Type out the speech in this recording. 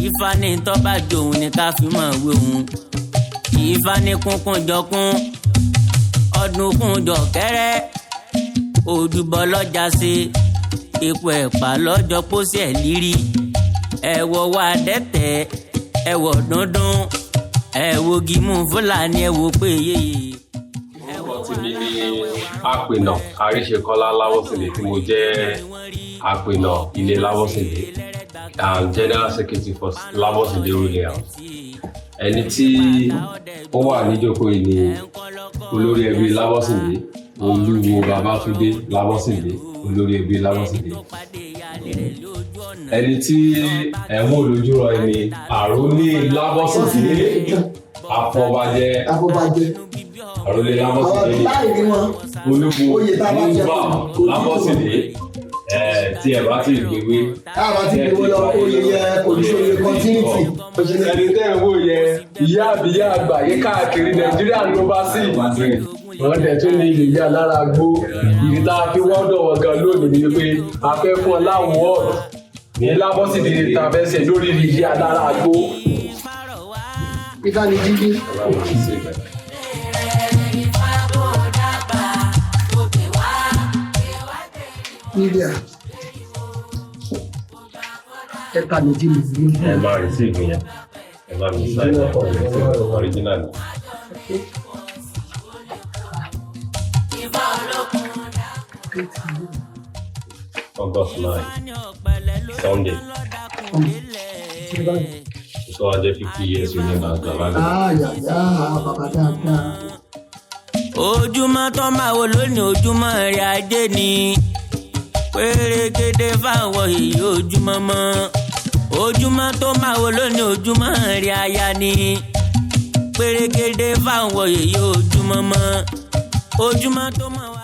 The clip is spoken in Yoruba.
Ifá ní tọ́ba jòun ní ká fi mọ̀ wé òun. Ifá ní kúnkún jọkún, ọdún kún jọ kẹ́rẹ́, òdùbọ̀ lọ́jà sí ipò ẹ̀pà lọ́jọ́ pósí ẹ̀ lírí, ẹ̀wọ̀ wa dẹ́tẹ̀, ẹ̀wọ̀ dúndún, ẹ̀wọ̀ gímù Fúlàní, ẹ̀wọ̀ pé yéye. Orúkọ tèmi ni Àpènà Àríṣekọlá Láwọ́sìndé, tí mo jẹ́ Àpènà ilé Láwọ́sìndé and General Secretary for Láwọ́sìndé Ruling House. Ẹni tí ó wà níjókòó yìí ni olórí ẹbí Láwọ́sìndé, Olúwo Babátúndé Láwọ́sìndé, olórí ẹbí Láwọ́sìndé. Ẹni tí ẹ̀ ń wò lójú rọ ẹni àrólé Láwọ́sìndé, afọbajẹ. Afọbajẹ. Àrólé àwọn Láwọ́sìndé ni láì rí wọn. Olúwo Oyè tá a bá jẹ Múbà kò ní Lábọ́sìndé, tí ẹ bá ti gbéwé. Tá a bá ti gbé lọ, oyè yẹ kò ní ṣe oyè continuity. Ẹni tẹ́ ń wò yẹ, ìyá àbíyá àgbáyé káàkiri Nàìjíríà ló bá sí. Wọ́n dẹ̀ tún ní ilé ìyá lára gbó. Ìdí tá a fi wọ́dọ̀ wọn gan lónìí ni pé a fẹ́ fún ọ láwọn ọ̀dọ̀ ní Lábọ́sìndé tá a fẹ́ ṣe lórí ìyá lára gbó. Ifá ni jíjí. Media. Ẹ̀ka méjì mi ní. Ẹ máa receive yẹn, ẹ bá mi sign ẹ, original ni. August 9, Sunday, tó wá jẹ́ 50 years remembrance bàbá mi. Àyàyà bàbá dáadáa. Ojúmọ́ tó máa wo lónìí, ojúmọ́ rẹ̀ ajé ni pérégedé fáwọn èyí. Ojúmọ́ mọ́, ojúmọ́ tó máa wo lónìí, ojúmọ́ rẹ̀ aya ni pérégedé fáwọn èyí. Ojúmọ́ mọ́, ojúmọ́ tó máa wà.